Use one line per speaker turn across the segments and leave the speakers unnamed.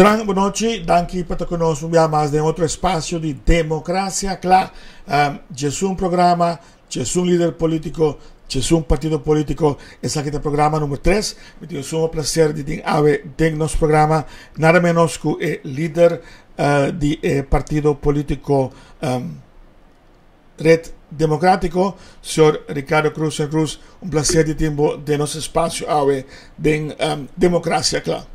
Sran, bon nochi. Danki pa ta ku nos un bia mas den otro espasio di Demokrasia Kla. Um, djesun programa, djesun lider polítiko, djesun partido polítiko. Esaki ta programa number 3. Mi tin sumo placer di tin awe den nos programa nada menos ku e lider di e partido polítiko um, Red Democrático, señor Ricardo Cruz. Señor Cruz, un placer di tin bo den nos espacio awe den um, Democracia Kla.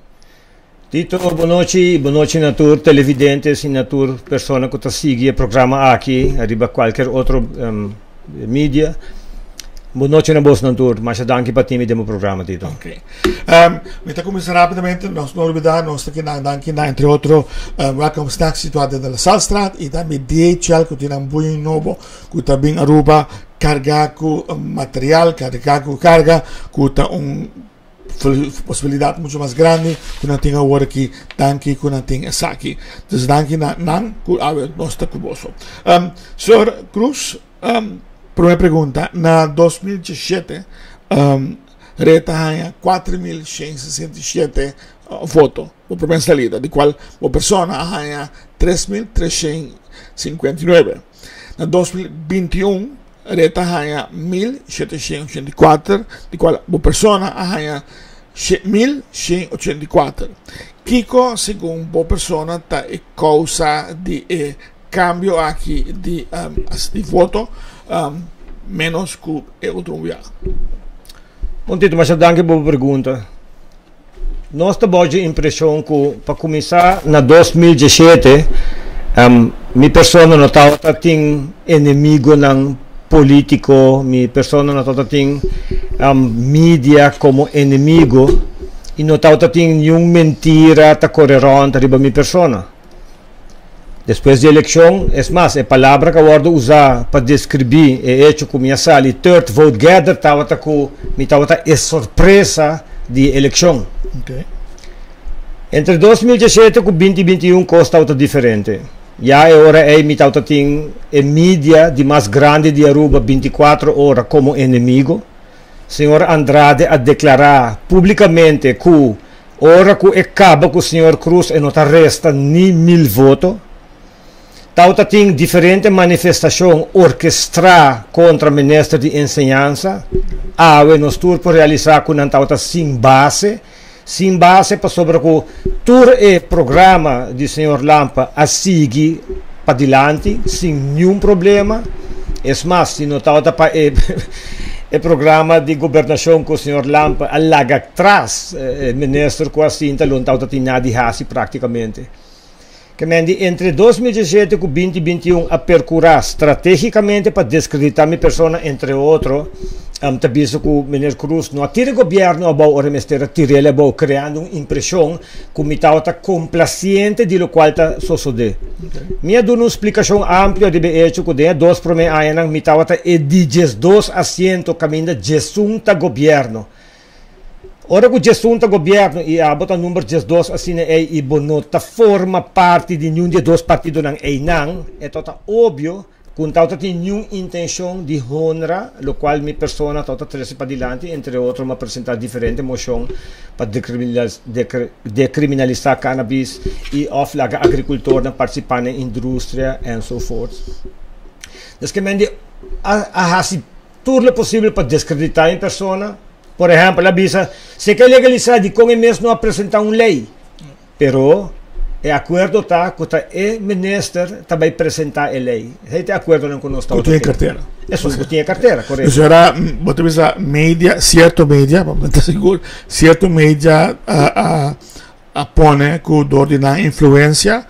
Tito, bon nochi, bon nochi na tur televidentes y na tur persona cu ta sigui e programa aki ariba cualkier otro um, media. Bon nochi na bos nan tur. Masha danki pa tin mi den bo programa, Tito.
Ok. Um, mi ta cuminsa rapidamente, nos no olbida, nos ta kinan danki na entre otro um, Welcome Snacks situado den La Salstraat y tambe DHL cu tin un boeing nobo cu ta bin Aruba carga cu material, carga cu carga, cu ta un posibilidad mucho mas grandi cu nan tin awor aki, danki cu nan tin esaki. Dus danki na nan cu awe nos ta cu boso. Um, Señor Cruz, um, prome pregunta, na 2017 um, Red a haña 4.167 voto bo prome salida, di cual bo persona a haña 3.359. Na 2021 Red a haña 1.784, di cual bo persona a haña 1.184. Kiko segun bo persona ta e causa di e cambio aki di, um, di voto um, menos cu e otro un biaha?
Bon Tito, masha danki pa bo pregunta. Nos ta bou dje impresion cu pa cuminsa na 2017 um, mi persona no tabata tin enemigonan politico, mi persona no tabata tin um, media como enemigo y no tabata tin niun mentira ta core rond riba mi persona. Despues di elekshon, es mas, e palabra ku a wòrdu usá pa deskribí e echo ku mi a sali third vote getter tabata ku mi tabata e sorpresa di e elekshon. Entre 2017 ku 2021 kos tabata diferente. Ya e ora ei mi tabata tin e media di mas grandi di Aruba 24 ora komo enemigo. Señor Andrade a deklará públikamente ku Ora cu e caba cu señor Cruz e no ta resta ni mil voto. Tawata tin diferente manifestacion orquestra contra minister di enseñansa. Awe nos tur por realisa cu nan tawata sin base. Sin base pasobra cu tur e programa di señor Lampe a sigui padilanti sin niun problema. Es mas, si no tawata pa e e programa di gobernacion cu señor Lampe a laga tras, e minister cu a sinta lo no tawata tin nada di haci practicamente. Ke men di entre 2017 cu 2021 a percura strategicamente pa descredita mi persona, entre otro, ta bisa cu meneer Croes no a tira gobierno abou ora mester a tir'el abou, creando un impresion cu mi tabata complaciente di locual ta sosode. Mi a duna un splicacion amplio riba e hecho cu den e dos prome añanan mi tabata e di 12 asiento caminda 11 ta gobierno. Ora cu 11 ta gobierno y abo ta number 12 asina ey y bo no ta forma parti di niun di e dos partidonan eynan, e ta obvio cu no tabata tin niun intencion di honra locual mi persona tabata trece padilanti, entre otro mi a presenta diferente mocion pa decriminalisa cannabis y of laga agricultornan participa na e industria enzovoort. Dus ke men di a haci tur lo posibel pa descredita mi persona. Por ehempel a bisa si e ke legalisa dicon e mes no a presenta un ley? Pero e akuerdo ta ku ta e minister ta bai presentá e lei. Esei ta e akuerdonan ku nos
ta. Ku tin e kartera.
Esun ku tin e kartera, korekto.
Entonces ora bo ta bisa media, sierto media, pa bo ta sigur, sierto media a a a pone ku dor di nan influensia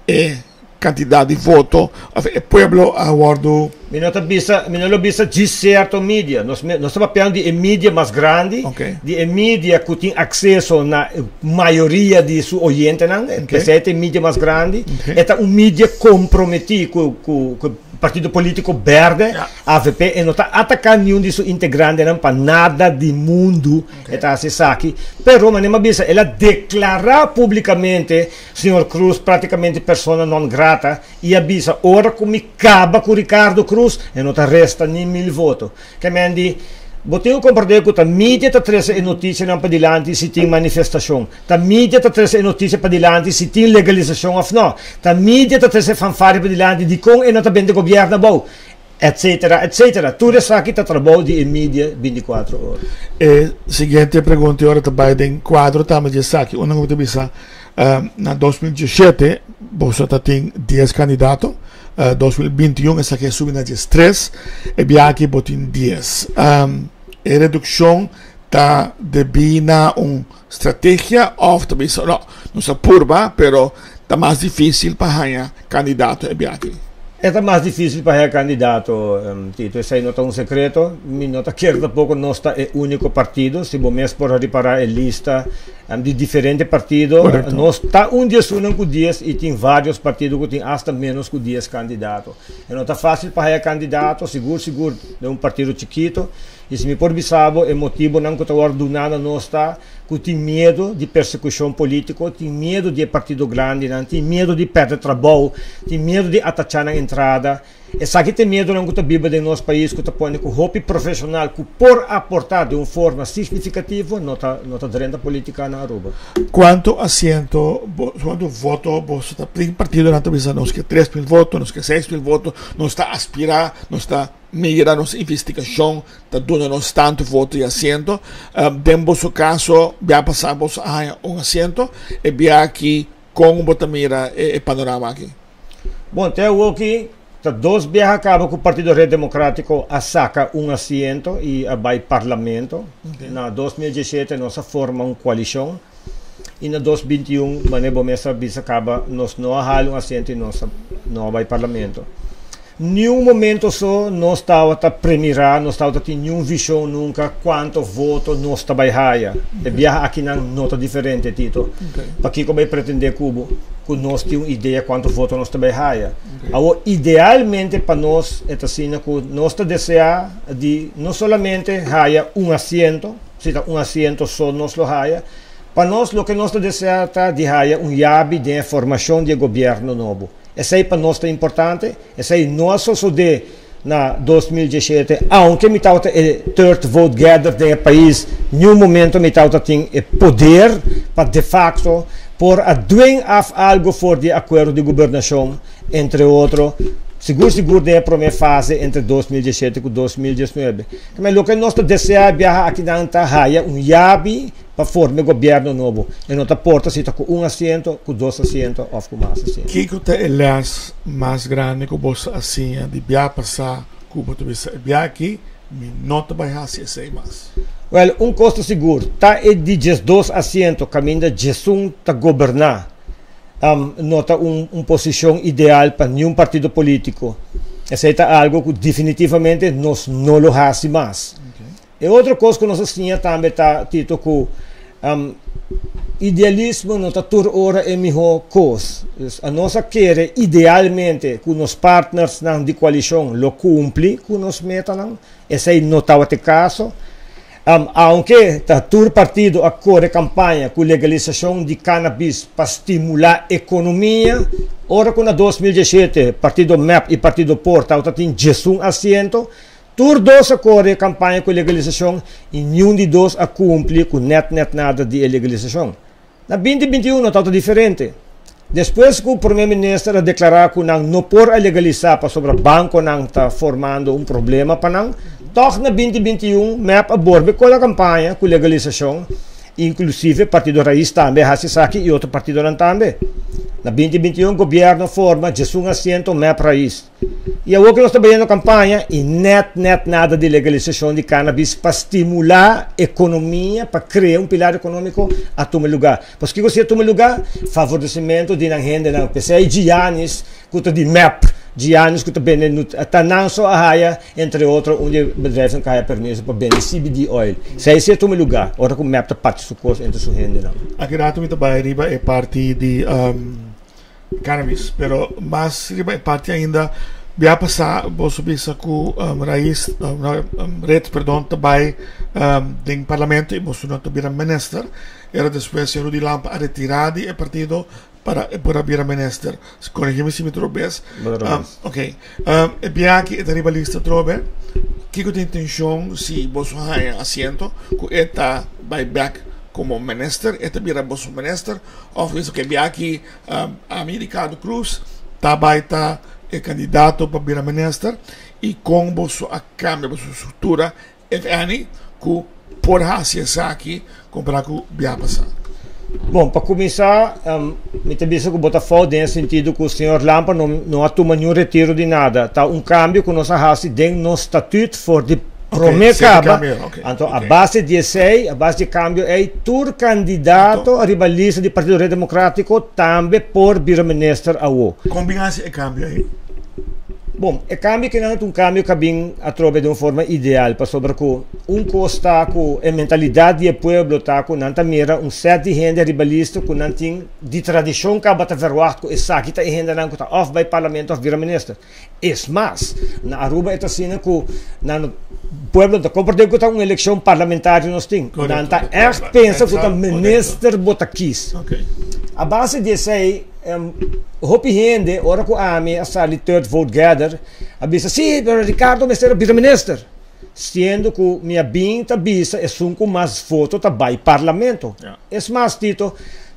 e Cantidad di voto of e pueblo a wordo.
Mi no ta bisa, mi no lo bisa djis cierto media. Nos, nos ta papiando di e media mas grandi,
Okay.
di e media cu tin acceso na mayoria di su oyentenan.
Okay.
P'esei ta e media mas grandi.
Okay.
E ta un media comprometi cu, cu, cu partido politico berde,
Ja.
Avp. E no ta ataca niun di su integrantenan pa nada di mundu.
Okay.
E ta haci esaki. Pero, manera mi a bisa, el a declara publicamente Señor Cruz prácticamente persona non grata y a bisa ora cu mi caba cu Ricardo Cruz e no ta resta ni mil voto. Ke men di Bo tin ku komprendé ku ta media ta trese e notisianan padilanti si tin manifestashon. Ta media ta trese e notisia padilanti si tin legalisashon òf nò. Ta media ta trese e fanfaria padilanti dikon e no ta bende gobièrnu abou, etsetera, etsetera. Tur esaki ta trabou di e media bintikuatro ora.
E siguiente pregunta i ora ta bai den kuadro tambe di esaki. Unda ku bo ta bisa na 2017 boso ta tin dies kandidato, 2021 esaki a subi na 13, e biaha aki bo tin 10. E redukshon ta debí na un strategia òf ta bisa no, nos a purba pero ta mas difísil pa haña kandidato e biaha aki?
E ta mas difísil pa haña kandidato, Tito, esei no ta un sekreto. Mi no ta kere tampoko nos ta e úniko partido. Si bo mes por a ripará e lista di diferente partido, nos ta un di esunnan ku dies i tin vários partido ku tin asta ménos ku dies kandidato. E no ta fásil pa haña kandidato, sigur sigur den un partido chikito. I si mi por bisa bo, e motibonan ku ta wòrdu duná na nos ta ku tin miedu di persekushon polítiko, tin miedu di e partido grandinan, tin miedu di pèrdè trabou, tin miedu di atachá nan entrada. Esaki ta e miedunan ku ta biba den nos pais ku ta pone ku hopi profeshonal ku por aportá den un forma signifikativo no ta no ta drenta polítika na Aruba.
Kuantu asiento bo kuantu voto boso ta pidi? Partidonan ta bisa nos ke 3000 voto, nos ke 6000 voto, nos ta aspirá, nos ta. Mira nos investigashon ta duna nos tantu voto i asiento. Den boso kaso bia pasá boso a haña un asiento. E bia aki kon bo ta mira e panorama aki?
Bon, te awoki ta dos biaha kaba ku Partido Red Demokratiko a saka un asiento i a bai parlamento. Na 2017 nos a forma un koalishon i na 2021 manera bo mes a bisa kaba nos no a hala un asiento i nos no a bai parlamento. Niun momento so nos tabata premirá, nos tabata tin niun vishon nunka kuanto voto nos ta bai haya. E biaha akinan no ta diferente, Tito. Pakiko bai pretendé ku bo ku nos tin un idea kuanto voto nos ta bai haya? Awor, idealmente pa nos e ta asina ku nos ta deseá di no solamente haya un asiento, si ta un asiento so nos lo haya, pa nos loke nos ta deseá ta di haya un yabi den e formashon di e gobièrnu nobo. Esei pa nos ta importante, esei no a sosodé na 2017, aunke mi tabata e third vote getter den e pais, niun momento mi tabata tin e poder pa de facto por a dwing af algo for di e akuerdo di gobernashon, entre otro, sigur sigur den e promé fase entre 2017 ku 2019. Keme loke nos ta deseá biaha akinan ta haya un yabi Pa forma e gobierno nobo e no ta porta si ta cu un asiento, cu dos asiento of cu mas asiento.
Kico ta e les mas grandi cu boso a siña di bia pasa cu bo ta bisa e bia aki mi no ta bay haci esey mas?
Wel, un cos ta sigur, ta e di 12 asiento caminda 11 ta goberna no ta un posicion ideal pa niun partido politico. Esey ta algo cu definitivamente nos no lo haci mas. E otro kos ku nos a siña tambe ta, Tito, ku idealismo no ta tur ora e mihó kos. Nos a kere idealmente ku nos partnersnan di koalishon lo kumpli ku nos metanan. Esei no tabata e kaso. Aunke ta tur partido a kore kampaña ku legalisashon di kanabis pa stimulá ekonomia, ora ku na 2017 partido mep i partido por tabata tin 11 asiento, Tur dos a kore e kampaña ku e legalisashon i niun di dos a kumpli ku nèt nèt nada di e legalisashon. Na 2021 tabata diferente. Despues ku Prome Minister a deklará ku nan no por a legalisá pasobra bankonan ta formando un problema pa nan, tòg na 2021 mep a borbe kola kampaña ku legalisashon. Inklusive Partido Raiz tambe a hasi esaki i otro partidonan tambe. Na 2021 gobièrnu a forma 11 asiento mep Raiz. I awor ku nos ta bayendo kampaña i nèt nèt nada di legalisashon di kanabis pa stimulá ekonomia, pa krea un pilar ekonómiko a tuma lugá. Pasobra kiko si a tuma lugá? Favoresimentu di nan hendenan. P'esei Giannis ku ta di mep, Giannis ku ta bende ta nan so a haya entre otro un di e bedrijfnan ku a haya permiso pa bende CBD oil. Esei si a tuma lugá ora ku mep ta parti su kos entre su hendenan.
Aki rato mi ta bai riba e parti di. Cannabis, pero mas riba e parti ainda. Bia pasá boso bisa ku Raiz, no, Red, perdon, ta bai den parlamento i boso no ta bira minister. Era despues señor Rudy Lampe a retirá di e partido para e por a bira minister. Corregí mi si mi ta robes.
Bo ta robes.
Ok. E bia aki e ta riba lista atrobe. Kiko ta intencion si boso haña asiento ku e ta bai bek komo minister? E ta bira boso minister of bisa ku e bia aki ami Ricardo Croes ta bai ta e kandidato pa bira minister i kon boso a kambia boso struktura if any ku por hasi esaki kompara ku bia pasá?
Bon, pa kuminsá, mi ta bisa ku bo ta fout den e sentido ku señor Lampa no no a tuma niun retiro di nada. Ta un kambio ku nos a hasi den nos statut for di promé kaba. Anto a base di esei, a base di e kambio ei, tur kandidato riba lista di Partido Red Demokratiko tambe por bira minister awo.
Kon bin hasi e kambio ei?
Bon, e kambio kinan ta un kambio ku a bin atrobe den un forma ideal, pasobra ku un kos ta ku e mentalidat di e pueblo ta ku nan ta mira un sèt di hende riba lista ku nan tin di tradishon kaba ta verwagt ku esaki ta e hendenan ku ta òf bai parlamento òf bira minister. Es mas, na Aruba e ta asina ku nan pueblo no ta komprendé ku ta un elekshon parlamentario nos tin. Nan ta ègt pensa ku ta minister bo ta kis. A base di esei hopi hende ora ku ami a sali third vote gather a bisa si pero Ricardo mester a bira minister. Siendo ku mi a bin ta bisa esun ku mas voto ta bai parlamento. Es mas Tito,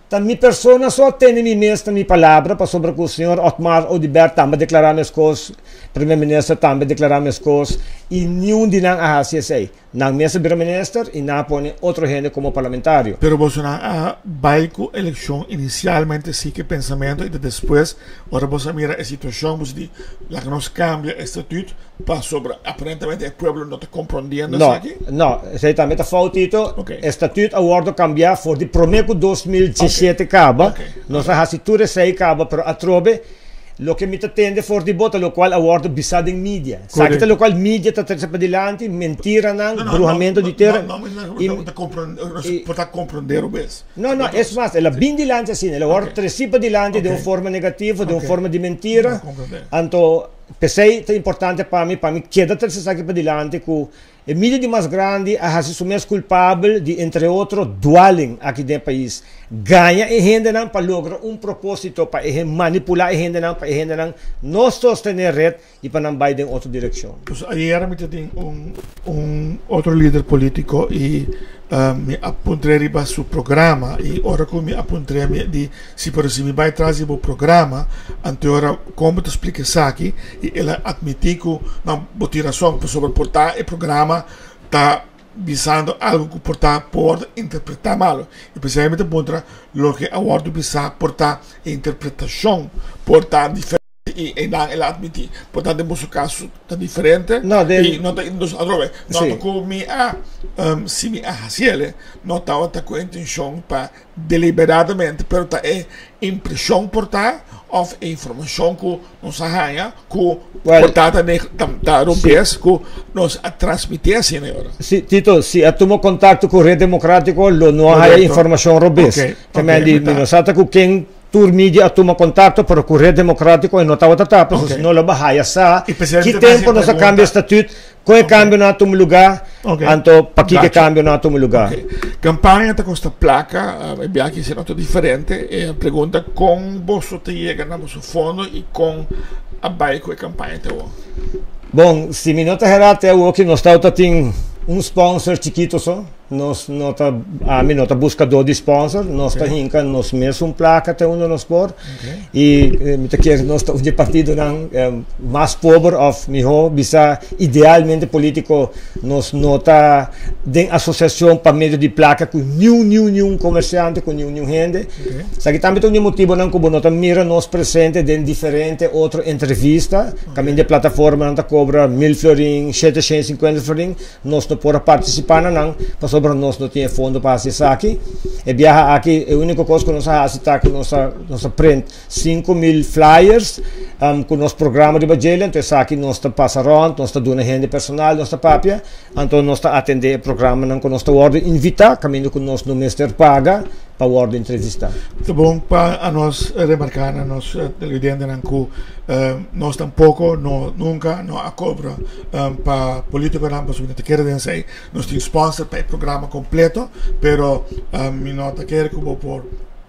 ta mi persona so a tene mi mes na mi palabra pasobra ku señor Otmar Oduber tambe a deklará meskos, Primer Minister tambe a deklará meskos i niun di nan a hasi esei. Nan mes a bira minister i nan a pone otro hende komo parlamentario.
Pero bosonan a bai ku elekshon inisialmente si ku e pensamentu i ta despues ora boso a mira e situashon boso di laga nos kambia e statut pasobra aparentemente e pueblo no ta komprondiendo esaki?
No, no, esei tambe ta fout Tito. E statut a wordo kambia for di prome ku 2017 kaba. Nos a hasi tur esei kaba pero atrobe loke mi ta tende for di bo ta lokual a wordo bisa den media. Esaki ta lokual media ta trese padilanti, mentiranan, bruhamento di tera.
No, no, no, no por ta komprondé robes.
No, no, es mas, el a bin dilanti asina, el a wordo tresi padilanti den un forma negativo, den un forma di mentira. Anto, p'esei ta importante pa mi, pa mi keda trese esaki padilanti ku E media di mas grandi a hasi su mes kulpabel di entre otro dwaling aki den e pais, gaña e hendenan pa logra un proposito pa e manipula e hendenan pa e hendenan no sostene red y pa nan bay den otro direccion.
Pues ayera mi ta tin un un otro lider politico y mi a puntr'é riba su programa y ora cu mi a puntr'é mi di si pero si mi bay tras di bo programa anto ora con bo ta splica esaki y el a admiti cu no bo tin razon pasobra por ta e programa ta bisando algo cu por ta por wordo interpreta malo y p'esei mi ta puntra loke a wordo bisa por ta e interpretacion por ta diferente y einan el a admiti por ta den boso caso ta diferente
No, den
y no ta nos atrobe no
Sí.
ta cu mi a si mi a haciele no tabata cu intencion pa deliberadamente pero ta e impresion por ta of e informacion cu nos a haña cu
Well,
por ta ta ta ta
si.
robes cu nos a transmiti asina e ora.
Si, Tito, si a tuma contacto cu Red Democratico lo no a haya
Correcto.
informacion robes.
Ok,
Te
ok,
men di
mi
mi
ta.
no sa ta cu ken Tur media a tuma contacto pero cu Red Democratico e no tabata ta pasobra
Ok.
si no lo ba haya sa
Y presidente
ki
ta haci
tempo nos a
pregunta.
cambia statuut, con e
Ok.
cambio no a tuma lugar,
Ok.
anto pakiko e
Gotcha.
cambio no a tuma lugar.
Ok. Campaña ta costa placa, e biaha aki sera otro diferente. E pregunta con boso ta yega na boso fondo y con a bay cu e campaña te awor?
Bon, si mi no ta hera te awor ki nos tabata tin un sponsor chikito so. Nos no ta, ami no ta buskadó di sponsor, nos ta hinka nos mesun plaka te unda nos por. I mi ta kere nos ta un di e partidonan mas pober òf mihó bisa idealmente polítiko nos no ta den asosiashon pa medio di plaka ku niun niun niun komersiante, ku niun niun hende. Esaki tambe ta un di e motibonan ku bo no ta mira nos presente den diferente otro entrevista kaminda e plataformanan ta kobra mil florin, 750 florin. Nos no por a partisipá na nan pasobra nos no tin e fondo pa hasi esaki. E biaha aki e úniko kos ku nos a hasi ta ku nos a nos a print 5000 flyers ku nos programa riba djele, anto esaki nos ta pasa rònt, nos ta duna hende personal, nos ta papia, anto nos ta atendé e programanan ku nos ta wòrdu invitá kaminda ku nos no mester paga. pa wòrdu entrevistá.
Ta bon pa anos remarká na nos televidentenan ku nos tampoko no nunka no a kobra pa politikonan pasobra mi no ta kere den esei. Nos tin sponsor pa e programa kompleto pero mi no ta kere ku bo por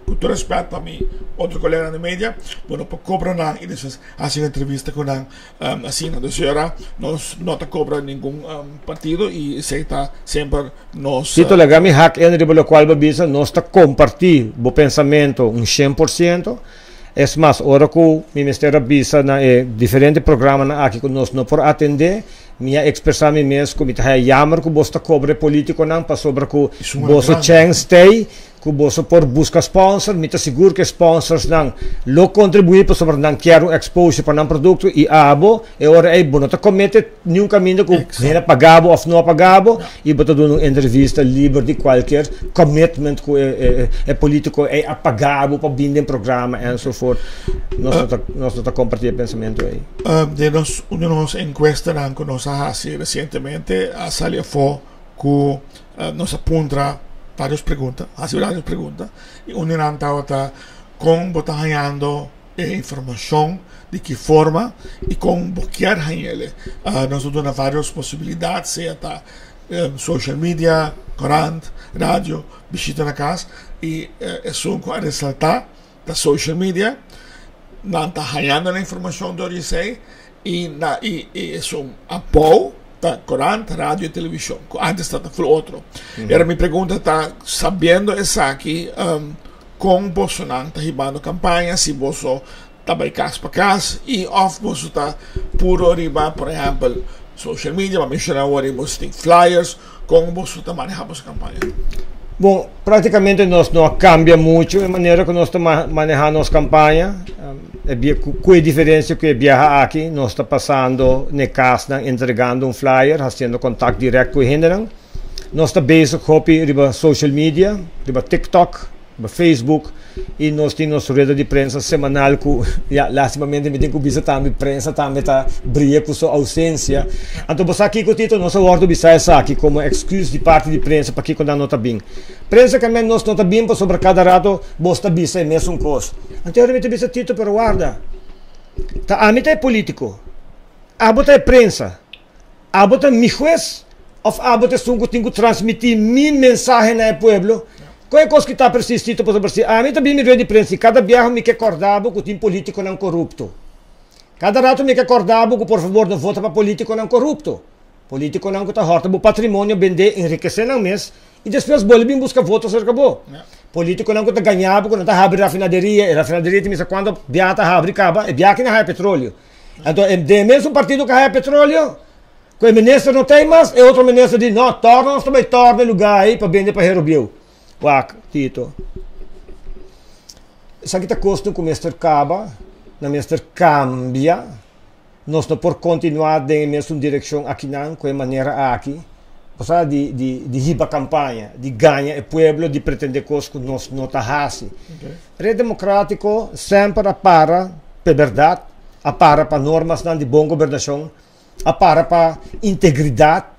ku tur respèt pa mi otro koleganan di media bo no por kobra nan i despues hasi un entrevista ku nan asina. Dus ora nos no ta kobra ningun partido i esei ta semper nos.
Tito, laga mi hak in riba lokual bo bisa, nos ta kompartí bo pensamentu un 100%. Es mas, ora ku mi mester a bisa na e diferente programanan aki ku nos no por atendé, mi a ekspresá mi mes ku mi ta haya yamer ku bos ta kobra e polítikonan pasobra ku boso chèns t'ei Ku boso por buska sponsor, mi ta sigur ku e sponsorsnan lo kontribuí pasobra nan kier un exposure pa nan produkto i abo e ora ei bo no ta komete niun kaminda ku hende a paga bo òf no a paga bo i bo ta duna un entrevista liber di kualkier commitment ku e politiko ei a paga bo pa bini den programa ensovoort. Nos no ta nos no ta kompartí e pensamentu ei.
Den nos un di nos enkuestanan ku nos a hasi resientemente a sali afó ku Nos a puntra varios pregunta, hasi varios pregunta y un di nan tabata con bo ta hañando e informacion, di ki forma y con bo kier hañ'ele. Nos a duna varios posibilidad, sea ta social media, corant, radio, bishita na cas y esun cu a resalta ta social media, nan ta hañando nan informacion door di esey y na y esun abou ta corant, radio y television cu antes ta full otro. Y ahora mi pregunta ta, sabiendo esaki, con bosonan ta hibando campaña, si boso ta bay cas pa cas y of boso ta puro riba, por ehempel, social media, bo a menciona awor y boso tin flyers, Kon boso ta maneha boso kampaña?
Bon, práktikamente nos no a kambia muchu e manera ku nos ta maneha nos kampaña. Ku e diferensia ku e biaha aki nos ta pasando n'e kasnan entregando un flyer, hasiendo kontakt dirèkt ku e hendenan. Nos ta bezig hopi riba social media, riba TikTok, Riba Facebook y nos tin nos rueda di prensa semanal cu ya lastimamente mi tin cu bisa tambe prensa tambe ta bria cu su ausencia. Anto bo sa kico Tito nos a wordo bisa esaki como excuse di parti di prensa pakico nan no ta bin. Prensa ke men nos no ta bin pasobra cada rato bos ta bisa e mesun cos. Anto mi ta bisa Tito pero warda ta ami ta e politico abo ta e prensa. Abo ta mi hues of abo ta esun ku tin ku transmití mi mensahe na e pueblo? Kon e kos ki ta persistí ta pasobra si ami ta bin mi rueda di prensa i kada biaha mi ke kòrda bo ku tin polítikonan korupto. Kada ratu mi ke kòrda bo ku por fabor no vota pa polítikonan korupto. Polítikonan ku ta hòrta bo patrimonio, bendé, enrikesé nan mes i despues bolbe bin buska voto serka bo. Polítikonan ku ta gaña bo ku nan ta habri rafinaderia, e rafinaderia tin mester kuantu biaha ta habri kaba, e biaha ki nan haya petroleo. Anto e den mesun partido ku haya petroleo, ku e minister no ta ei mas, e otro minister di no, torna nos ta bai torna e lugá ei pa bende pa hero bieu. Wak, Tito. Esaki ta kosnan ku mester kaba, nan mester kambia. Nos no por kontinuá den e mesun direkshon akinan ku e manera aki. Bo sa di di di hiba kampaña, di gaña e pueblo, di pretendé kos ku nos no ta hasi. Red Demokratiko semper a para p'e bèrdat, a para pa normasnan di bon gobernashon, a para pa integridat,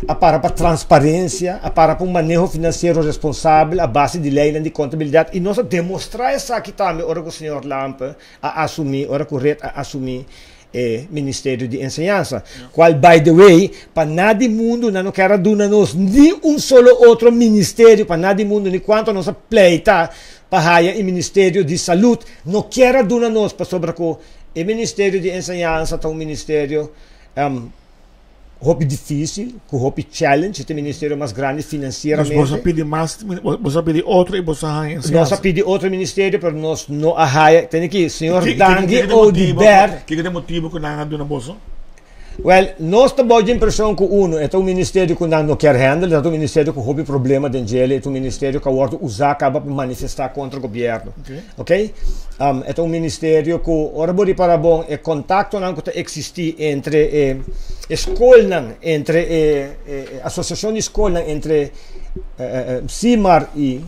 a para pa transparensia, a para pa un maneho finansiero responsabel a base di leinan di kontabilidat i nos a demostrá esaki tambe ora ku señor Lampe a asumí, ora ku Red a asumí e Ministerio di Enseñansa, cual by the way, pa nada di mundo nan no kier a duna nos ni un solo otro ministerio, pa nada di mundo ni cuanto nos a pleita pa haya e Ministerio di Salud, no kier a duna nos pasobra cu e Ministerio di Enseñansa ta un ministerio hopi dificil, cu hopi challenge, e ta e ministerio mas grandi financieramente.
Pues boso a pidi mas, boso a pidi otro y boso a haya enseñansa.
Nos a pidi otro ministerio, pero nos no a haya. Tene ki, señor Dangui Oduber.
Kiko ta e motibo cu nan a duna boso?
Wel, nos ta bao dje impresion cu uno, e ta un ministerio cu nan no kier handle, e ta un ministerio cu hopi problema den djele, e ta un ministerio cu a wordo usa caba pa manifesta contra gobierno. Ok? E ta un ministerio cu ora bo ripara bon e contactonan cu ta existi entre e e scolnan, entre e e asociacion di scolnan, entre Simar y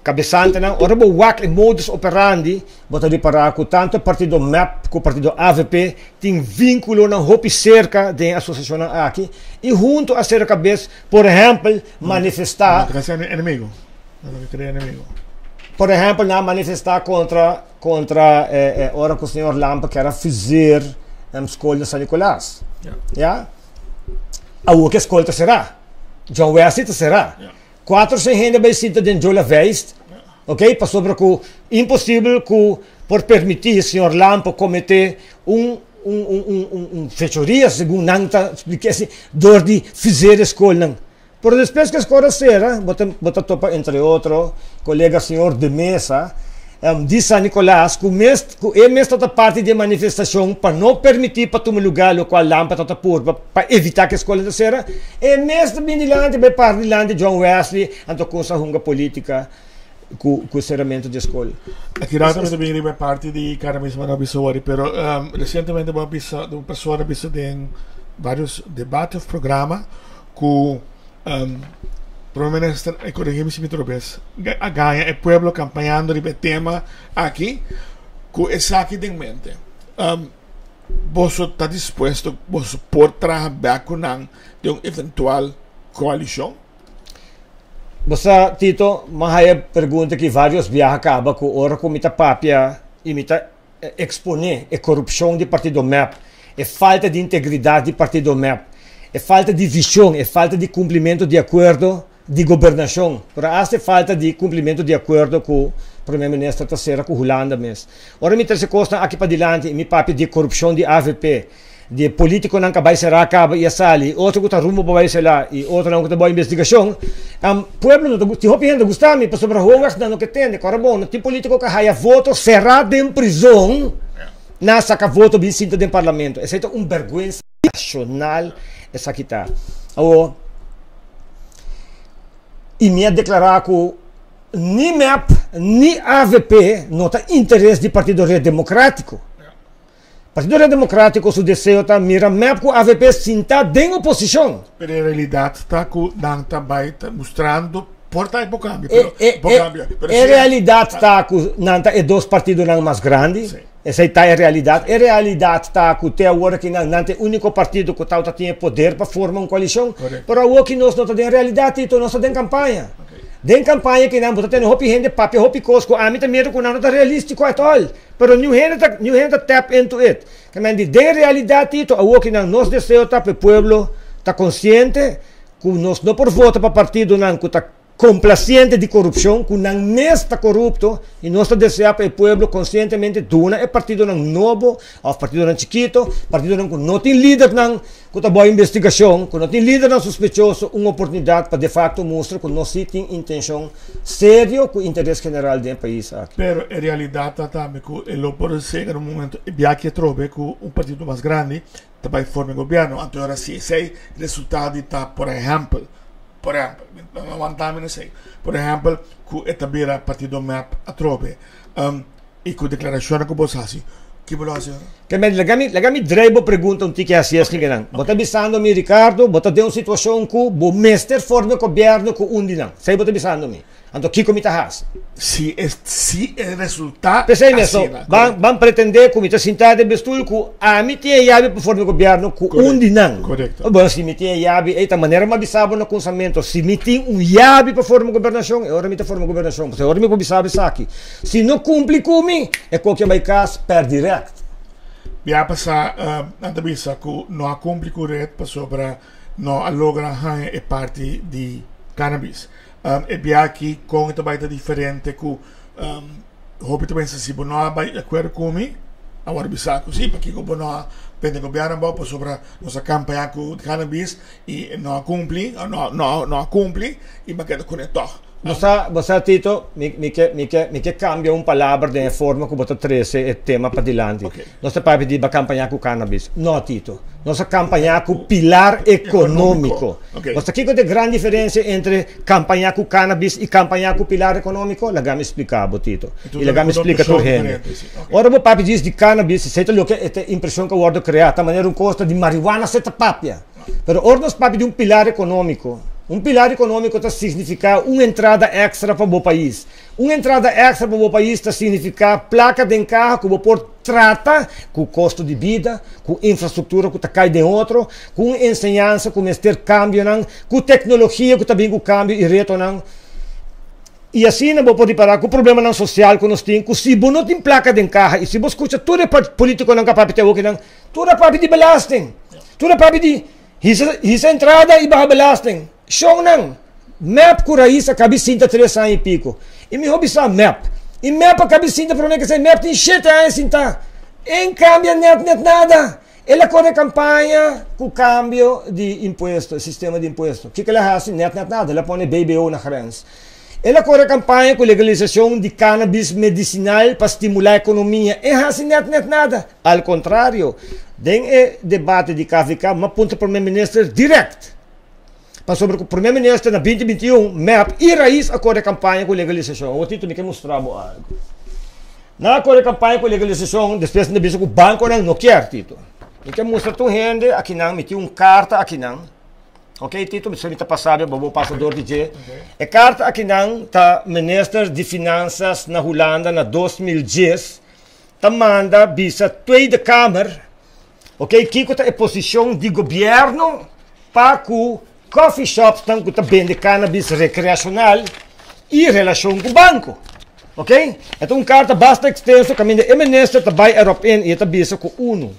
cabesantenan, ora bo wak e modus operandi bo ta ripara cu tanto e partido mep cu partido avp tin vinculonan hopi cerca den e asociacionnan aki y hunto a cera cabes, por ehempel, manifesta.
No ta crea enemigo. No ta crea enemigo.
Por ehempel, nan a manifesta contra contra ora cu señor Lampe kier a fuseer school na San Nicolas. Ya. Awor cu e school ta cera. John Wesley ta cera. 400 hende a bay sinta den Jola Veist. Ok, pasobra cu imposibel cu por permiti señor Lampe comete un un un un un fechoria segun nan ta splica asi door di fuseer e schoolnan. Pero despues ku e skor a sera, bo ta bo ta topa entre otro kolega señor De Meza di San Nicolas ku mes ku e mes tabata parti di e manifestashon pa no permití pa tuma lugá lokual Lampe tabata purba pa evitá ku e skolnan ta sera. E mes ta bini dilanti bai para dilanti John Wesley anto kumsa hunga politika ku ku e seramentu di e skol.
Aki rato mi ta bini riba e parti di kada mismo no a bisa wori pero resientemente bo a bisa un persona a bisa den varios debate of programa ku Prome Minister, e corrigi mi si mi trobes, a gaña e pueblo campañando riba e tema aki ku esaki den mente. Boso ta dispuesto, boso por traha bek ku nan den un eventual coalicion?
Bo sa, Tito, mi a haya pregunta aki varios biaha caba ku ora ku mi ta papia i mi ta Exponé e korupshon di partido mep, e falta di integridat di partido mep, e falta di vishon, e falta di kumplimentu di akuerdo di gobernashon, pero asta e falta di kumplimentu di akuerdo ku Prome Minister ta sera ku Hulanda mes. Ora mi trese kosnan aki padilanti i mi papia di e korupshon di avp, di e politikonan ku a bai será kaba i a sali, otro ku ta rumbo pa bai será i otronan ku ta bou investigashon, pueblo no ta tin hopi hende ta gusta mi pasobra hogas nan no ke tende. Kòrda bon, no tin politiko ku a haya voto será den prizon nan a saka voto bin sinta den parlamento. Esei ta un bèrgwensa nashonal esaki ta. Awor, i mi a deklará ku ni mep ni avp no ta interes di Partido Red Demokratiko. Partido Red Democratico su deseo ta mira mep cu avp sinta den oposicion.
Pero e realidad ta cu nan ta bay ta mustrando por ta e por cambia pero por cambia
pero E realidad ta cu nan ta e dos partidonan mas grandi esey ta e realidad. E realidad ta cu te awor aki nan nan ta e unico partido cu tawata tin e poder pa forma un coalicion. Pero awor ki nos no ta den realidad Tito, nos ta den campaña. Den campaña ki nan bo ta tene hopi hende papia hopi cos cu ami ta mira cu nan no ta realistico at all. Pero niun hende ta niun hende ta tap into it. Ke men di den realidat Tito awor ki nan nos deseo ta pa e pueblo ta konsiente ku nos no por vota pa partidonan ku ta komplasiente di korupshon, ku nan mes ta korupto i nos ta desea pa e pueblo konsientemente duna e partidonan nobo òf partidonan chikito, partidonan ku no tin lidernan ku ta bou investigashon, ku no tin lidernan sospechoso un oportunidat pa defakto mustra ku nos si tin intenshon serio ku interes general den e pais aki.
Pero e realidat ta tambe ku e lo por sega na un momento e biaha atrobe ku un partido mas grandi ta bai forma e gobierno. Anto ora si esei resultado di ta por ehempel, por ehempel, mi no wanta mi na esei, por ehempel ku e ta bira partido mep atrobe i ku deklarashonnan ku bo sa hasi, ki bo lo hasi ora?
Ke men, laga mi, laga mi drei bo pregunta un tiki hasi es kinan. Bo ta bisando mi, Ricardo, bo ta den un situashon ku bo mester forma e gobièrnu ku un di nan. Esei bo ta bisando mi. Anto kiko mi ta hasi?
Si e, si e resultá
P'esei mes, so, asina, ban, ban pretendé ku mi ta sintá den bestul ku ami tin e yabi pa forma e gobièrnu ku un di nan.
Korekto.
Bon, si mi tin e yabi, ei ta manera mi a bisa bo na kunsamentu, si mi tin un yabi pa forma gobernashon, e ora mi ta forma gobernashon. Pasobra e ora mi por bisa bo esaki. Si no kumpli ku mi, e koki a bai kas per dirèkt.
Bia pasá nan ta bisa ku no a kumpli ku ret pasobra no a logra haña e parti di cannabis. E bia aki kon e ta bai ta diferente ku hopi ta pensa si bo no a bai di akuerdo ku mi a wòrdu bisa ku si pakiko bo no a bende gobièrnu abou pasobra nos a kampañá ku cannabis i no a kumpli no a kumpli i bo a keda kuné tòg.
Bo sa, bo sa Tito, mi, mi ke, mi ke, mi ke kambia un palabra den e forma ku bo ta trese e tema padilanti.
Ok.
Nos ta papia di ba kampañá ku cannabis. No, Tito. Nos a kampañá ku pilar ekonómiko.
Ok.
Bo sa kiko ta e gran diferensia entre kampañá ku cannabis i kampañá ku pilar ekonómiko? Laga mi splika bo, Tito. I laga mi splika tur hende. Ora bo papia djis di cannabis, esei ta loke e ta impreshon ku a wòrdu kreá. Ta manera un kos ta di marihuana se ta papia. Pero ora nos papia di un pilar ekonómiko, un pilar ekonómiko ta signifiká un entrada èkstra pa bo pais. Un entrada èkstra pa bo pais ta signifiká plaka den kaha ku bo por trata ku kosto di bida, ku infrastruktura ku ta kai den otro, ku un enseñansa ku mester kambionan, ku teknologia ku ta bin ku kambio i retonan. I asina bo por ripará ku problemanan sosial ku nos tin, ku si bo no tin plaka den kaha i si bo skucha tur e politikonan ku a papia te awokinan, tur a papia di belasting, tur a papia di hisa hisa entrada i baha belasting. Shownan, mep ku Rais a kabi sinta tres aña i piko. I mihó bisa mep. I mep a kabi sinta promé ke esei, mep tin shete aña sintá. En kambia nèt nèt nada. El a kore kampaña ku kambio di impuesto, e sistema di impuesto. Kiko el a hasi? Nèt nèt nada. El a pone BBO na grens. El a kore kampaña ku legalisashon di kanabis medisinal pa stimulá ekonomia. E hasi nèt nèt nada. Al kontrario, den e debate di KVK m'a puntra Prome Minister dirèkt. Pasobra ku Prome Minister na 2021, mep i Rais a kore kampaña ku legalisashon. Awor Tito mi ke mustra bo algu. Nan a kore kampaña ku legalisashon, despues nan ta bisa ku bankonan no kier, Tito. Mi ke mustra tur hende akinan, mi tin un karta akinan. Ok Tito, mi sa mi ta pasa bo, bo pasa dor di dje. E karta akinan ta Minister di Finansas na Hulanda na 2010 ta manda bisa Tweede Kamer, Ok, kiko ta e posishon di gobièrnu pa ku coffee shopsnan ku ta bende cannabis rekreashonal i relashon ku banko? Ok, e ta un karta basta ekstenso kaminda e minister ta bai erop in i e ta bisa ku unu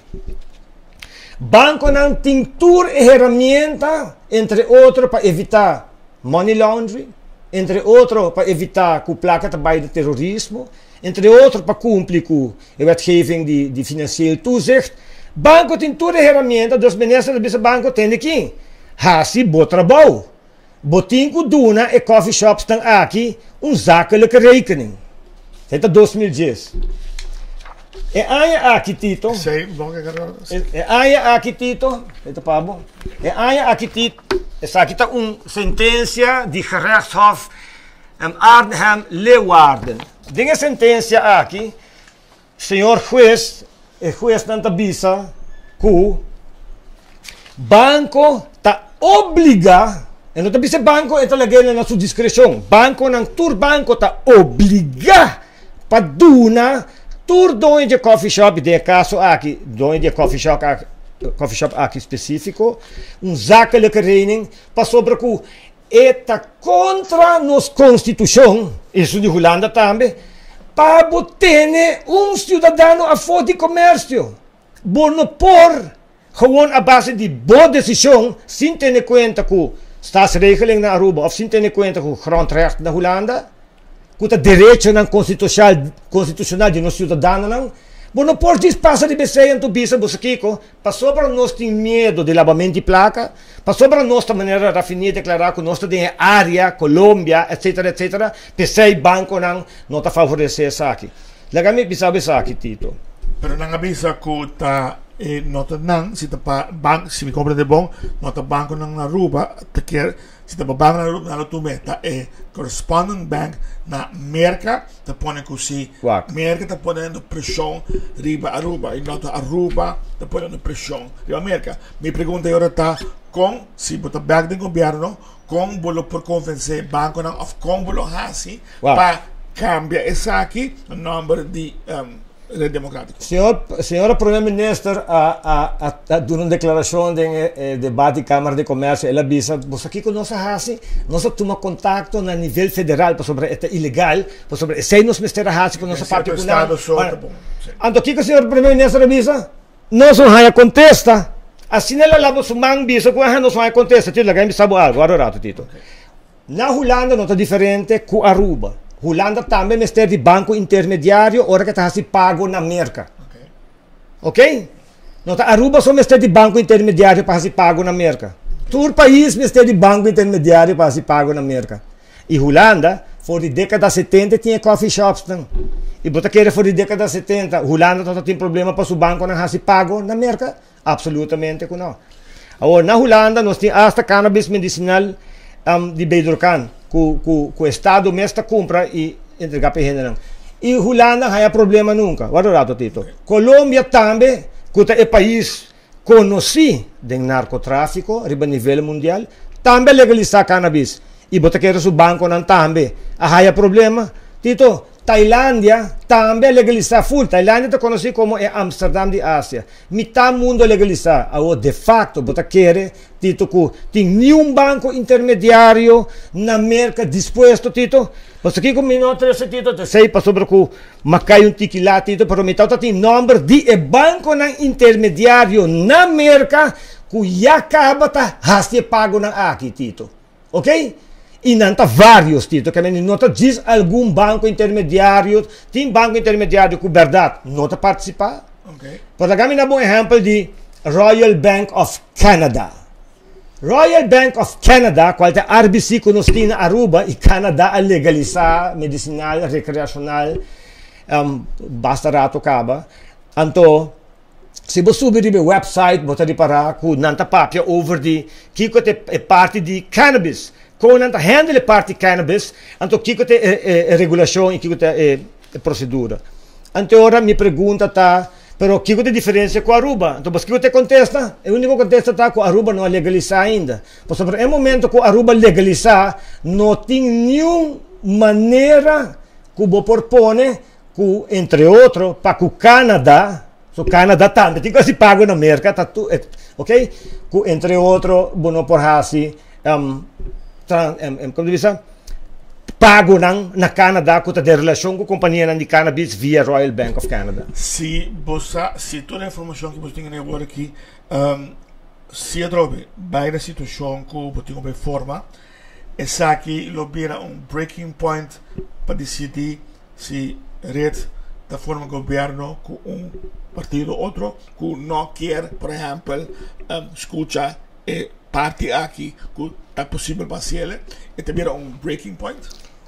bankonan tin tur e herramienta entre otro pa evitá money laundry, entre otro pa evitá ku plaka ta bai di terorismo, entre otro pa kumpli ku e wetgeving di di financieel toezicht. Banko tin tur e herramienta, dus minister ta bisa banko tende ki hasi bo trabou. Bo tin ku duna e coffee shopsnan aki un zakelijke rekening. Esei ta 2010. E aña aki Tito, e aña aki Tito, e ta pa bo, e aña aki Tito, esaki ta un sentencia di gerechtshof Arnhem-Leeuwarden. Den e sentensia aki, señor hues, e huesnan ta bisa ku banko ta obligá, e no ta bisa e banko, e ta lag'é na su diskreshon, bankonan, tur banko ta obligá pa duna tur doño di e coffee shop, den e kaso aki, doño di e coffee shop aki, coffee shop aki spesífiko, un zakelijke rening, pasobra ku E ta kontra nos konstitushon, esun di Hulanda tambe, pa bo tene un siudadano afó di komersio. Bo no por gewon a base di bo desishon, sin tene kuenta ku Staatsregeling na Aruba òf sin tene kuenta ku Grondrecht na Hulanda, ku ta derechonan konstitushonal di nos siudadanonan, bo no por djis pasa riba esei anto bisa bo sa kiko, Pasobra nos tin miedu di labament di plaka, pasobra nos ta manera Rafini deklará ku nos ta den e área, Colombia, etcetera, etcetera, p'esei bankonan no ta favoresé esaki. Laga mi bisa bo esaki, Tito.
Pero nan a bisa ku ta e no ta nan, si ta pa bank, si mi komprende bon, no ta bankonan na Aruba ta kier, si ta pa bankonan na Aruba nan lo tum'é, ta e correspondent bank na Merka. Ta pone ku si Merka ta ponendo preshon riba Aruba i no ta Aruba ta ponendo preshon riba Merka. Mi pregunta e ora ta kon si bo ta bek den gobierno kon bo lo por konvensé bankonan òf kon bo lo hasi pa kambia esaki na nòmber di Red Democrático.
Señor, señora Primer Minister a, a, a, a duna un declaracion den e, e debate di Cámara de Comercio. El a bisa, bo sa kico nos a haci? Nos a tuma contacto na nivel federal pasobra e ta ilegal, pasobra esey nos mester a haci pa nos a papia cu nan. Anto kico señor Primer Minister a bisa? Nos no haya contesta. Asina el a laba su man bisa cu, aha, nos no haya contesta. Tito, laga mi bisa bo algo, warda un rato, Tito. Na Hulanda no ta diferente ku Aruba. Hulanda tambe mester di banko intermediario ora ke ta hasi pago na Merka. Ok? No ta Aruba so mester di banko intermediario pa hasi pago na Merka. Tur pais mester di banko intermediario pa hasi pago na Merka. I Hulanda, for di dekada setenta tin e coffee shopsnan. I bo ta kere for di dekada setenta Hulanda tabata tin problema pa su bankonan hasi pago na Merka? Absolutamente ku no. Awor, na Hulanda nos tin asta cannabis medicinal di Bedrocan ku ku ku estado mes ta kumpra i entrega pa e hendenan. I Hulanda haña problema nunka. Wak un rato Tito. Colombia tambe ku ta e pais konosí den narkotrafiko riba nivel mundial tambe a legalisá cannabis i bo ta kere su bankonan tambe a haña problema. Tito. Tailandia tambe a legalisá full. Tailandia ta konosí komo e Amsterdam di Asia. Mitá mundu a legalisá. Awor de facto bo ta kere, Tito, ku tin niun banko intermediario na Merka dispuesto, Tito? Pasobra kiko mi no a trese, Tito? Ta esei pasobra ku m'a kai un tiki lat, Tito, pero mi tabata tin nòmber di e bankonan intermediario na Merka ku ya kaba ta hasi e pagonan aki, Tito. Ok? I nan ta varios, Tito, ke mende no ta djis algun banko intermediario, tin banko intermediario ku bèrdat no ta partisipá. Por laga mi na bo un ehèmpel di Royal Bank of Canada. Royal Bank of Canada, kual ta RBC ku nos tin na Aruba i Canada a legalisá medisinal, rekreashonal, basta rato kaba. Anto, Si bo subi riba e website bo ta ripará ku nan ta papia over di kiko ta e parti di cannabis, kon nan ta handle e parti cannabis, anto kiko ta e regulashon i kiko ta e prosedura. Anto e ora mi pregunta ta, pero kiko ta e diferensia ku Aruba? Anto bos kiko ta e kontesta? E uniko kontesta ta ku Aruba no a legalisá ainda. Pasobra e momento ku Aruba legalisá no tin niun manera ku bo por pone ku entre otro pa ku Canada, so Canada tambe tin ku hasi pago na Merka, ta tu ok, ku entre otro bo no por hasi tran komo ta bisa pagonan na Canada ku ta den relashon ku kompanianan di cannabis via Royal Bank of Canada.
Si bo sa si tur e informashon ku bo tin awor aki si atrobe bai na situashon ku bo tin ku bai forma Esaki lo bira un breaking point pa disidí si red ta forma gobierno ku un partido otro ku no kier por ehèmpel skucha e parti aki ku ta posibel pa hasiel e ta bira un breaking point.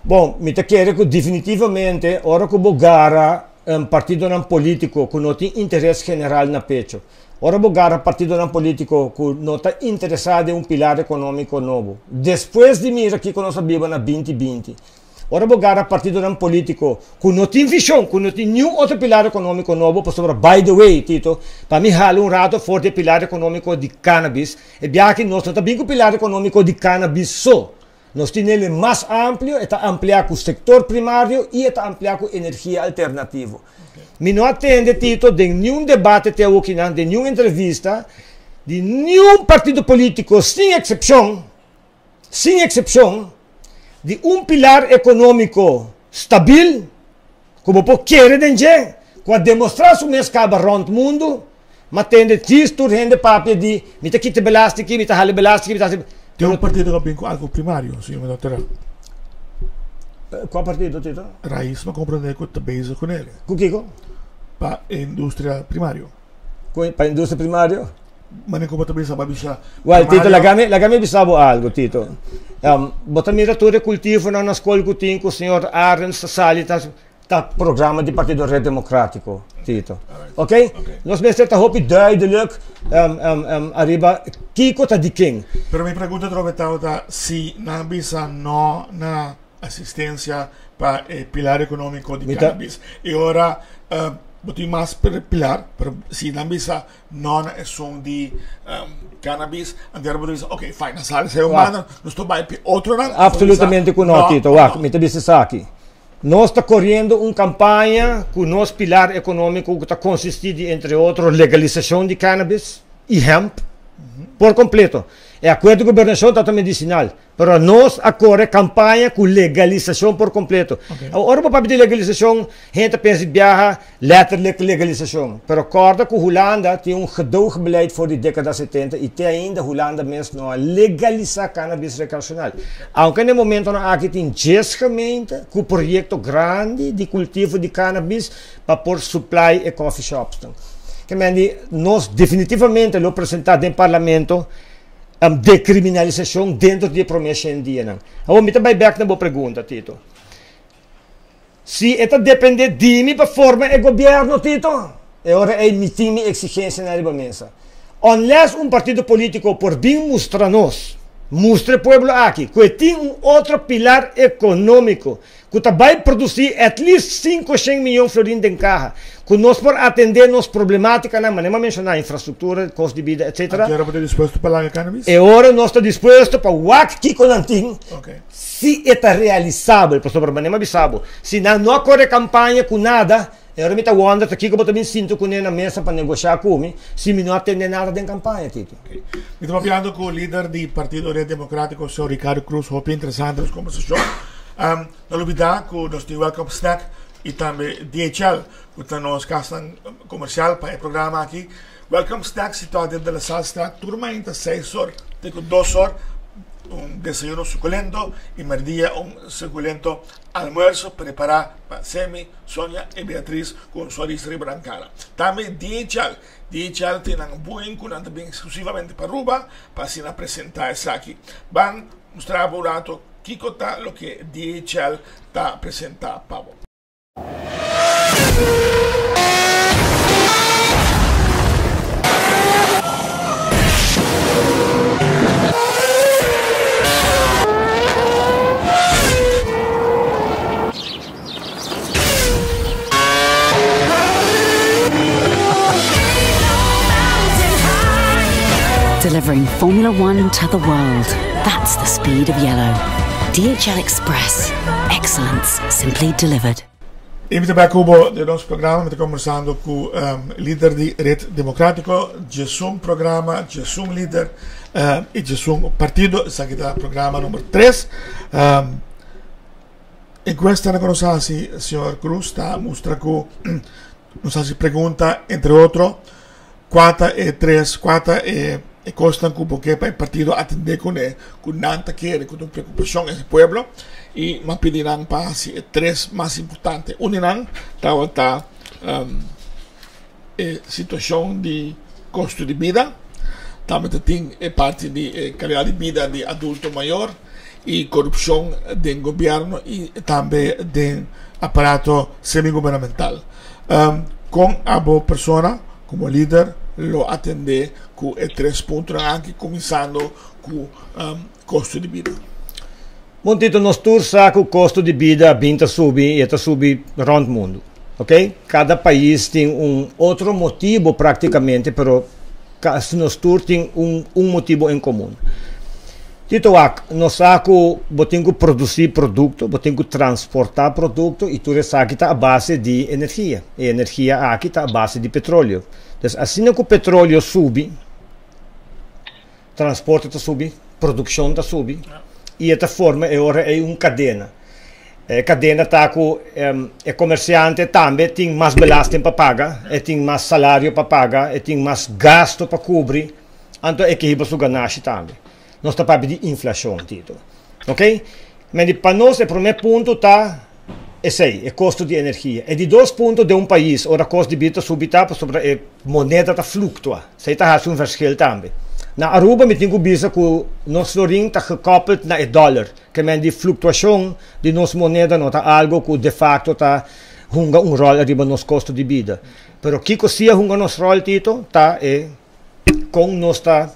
Bon, mi ta kere ku definitivamente ora ku bo gara partidonan polítiko ku no tin interes general na pecho, Ora bo gara partidonan politico cu no ta interesa den un pilar economico nobo, despues di mira kico nos a biba na 2020, ora bo gara partidonan politico cu no tin vision, cu no tin niun otro pilar economico nobo, pasobra by the way, Tito, pa mi hala un rato for di e pilar economico di cannabis, e biaha aki nos no ta bin cu pilar economico di cannabis so, Nos tin el e mas amplio, e ta ampliá ku sektor primario i e ta ampliá ku energia alternativo. Mi no a tende, Tito, den niun debate te awokinan, den niun entrevista di niun partido polítiko, sin eksepshon, sin eksepshon, di un pilar ekonómiko stabil ku bo por kere den dje, ku a demostrá su mes kaba rònt mundu, Ma tende djis tur hende papia di mi ta kita belasting aki, mi ta hala belasting aki, mi ta hasi.
Tin un partido ku a bin ku algu primario, si mi no ta erá.
Kua partido, Tito?
Rais, mi a komprendé ku ta bezig ku nel.
Ku kiko?
Pa e industria primario.
Ku pa industria primario?
Manera ku bo ta bisa, bo a bisa.
Wèl, Tito, laga mi, laga mi bisa bo algu, Tito. Bo ta mira tur e kultivonan na skol ku tin ku señor Arends ta sali ta. Ta programa di Partido Red Democratico, Tito. Ok? Nos mester ta hopi duidelijk ariba kiko ta di ken.
Pero mi pregunta atrobe tabata si nan bisa no na asistencia pa e pilar economico di cannabis. E ora bo tin mas pilar, pero si nan bisa no na esun di cannabis, anto bo ta bisa ok fine, nan sali esei un banda, nos ta bai pi otronan.
Absolutamente cu no, Tito. Wak, mi ta bisa esaki. Nos ta koriendo un kampaña ku nos pilar ekonómiko ku ta konsistí di entre otro legalisashon di cannabis i hemp por kompleto. E akuerdo di gobernashon ta ta medisinal, pero nos a kore kampaña ku legalisashon por kompleto. Awor ora bo papia di legalisashon hende ta pensa di biaha letterlijk legalisashon, pero kòrda ku Hulanda tin un gedoogbeleid for di dekada setenta i te ainda Hulanda mes no a legalisá cannabis rekreashonal. Aunke na e momentonan aki tin djes gemeente ku proyekto grandi di kultivo di cannabis pa por supply e coffee shopsnan. Ke men di nos definitivamente lo presentá den parlamento dekriminalisashon dentro di e promé shen dianan. Awor mi ta bai bèk na bo pregunta, Tito. Si e ta depende di mi pa forma e gobierno, Tito, e ora ei mi tin mi exigencianan riba mesa. Unless un partido politico por bin mustra nos. Mustra e pueblo aki ku e tin un otro pilar ekonómiko ku ta bai produsí at least 500 miyon florin den kaha, ku nos por atendé nos problemátikanan, manera mi a menshoná, infrastruktura, kos di bida, etcetera.
Anto e ora bo ta dispuesto pa laga cannabis?
E ora nos ta dispuesto pa wak kiko nan tin, si e ta realisabel, pasobra manera mi a bisa bo, si nan no a kore kampaña ku nada, E ora mi ta wonder ta kiko bo ta bin sintu kuné na mesa pa negoshá ku mi si mi no a tende nada den kampaña, Tito.
Mi ta papiando ku lider di Partido Red Democratico, señor Ricardo Croes. Hopi interesante nos kombersashon. No lubidá ku nos tin Welcome Snack i tambe DHL ku ta nos kasnan komersial pa e programa aki. Welcome Snack situá den De La Salle Straat tur mainta seis or te ku dos or un desayuno sukulento i merdia un sukulento almuerso prepará pa Semi, Sonia i Beatriz ku un sonrisa riba nan kara. Tambe DHL. DHL tin nan buen ku nan ta bin eksklusivamente pa Aruba pa asina presentá esaki. Ban mustra bo un rato kiko ta loke DHL ta presentá pa bo.
Delivering Formula One to the world. That's the speed of yellow. DHL Express. Excellence simply delivered.
Y mi ta bay cu bo den nos programa, mi ta conversando cu lider di Red Democratico, djesun programa, djesun lider y djesun partido, esaki ta programa number 3. Encuesta cu nos haci, señor Cruz, ta mustra cu nos haci pregunta, entre otro, cua ta e tres, cua ta e cosnan cu bo ke pa e partido atende cune, cu nan ta kere, cu ta un preocupacion en e pueblo, y m'a pidi nan pa haci e tres mas importante. Un di nan tabata e situacion di costo di bida, tambe ta tin e parti di e calidad di bida di adulto mayor y corupcion den gobierno y tambe den aparato semigubernamental. Con abo persona como lider lo atende cu e tres puntonan aki cuminsando cu costo di bida?
Bon Tito, nos tur sa cu costo di bida a bin ta subi y e ta subi rond mundo. Ok? Cada pais tin un otro motibo practicamente, pero casi nos tur tin un un motibo en comun. Tito wak, nos sa cu bo tin cu produci producto, bo tin cu transporta producto y tur esaki ta a base di energia. E energia aki ta a base di petroleo. Entonces asina cu petroleo subi, Transporte ta subi, produkshon ta subi i e ta forma e ora ei un kadena. E kadena ta ku e komersiante tambe tin mas belasting pa paga, e tin mas salario pa paga, e tin mas gasto pa kubri, anto e ke hiba su ganashi tambe. Nos ta papia di inflashon, Tito. Oke? Men pa nos e promé punto ta esei, e kosto di energia. E di dos punto den un pais ora kost di bida ta subi ta pasobra e moneda ta fluktua. Esei ta hasi un verschil tambe. Na Aruba mi tin ku bisa ku nos florin ta gekoppeld na e dòler. Ke men di fluktuashon di nos moneda no ta algo ku defakto ta hunga un ròl ariba nos kosto di bida. Pero kiko si a hunga nos ròl, Tito, ta e kon nos ta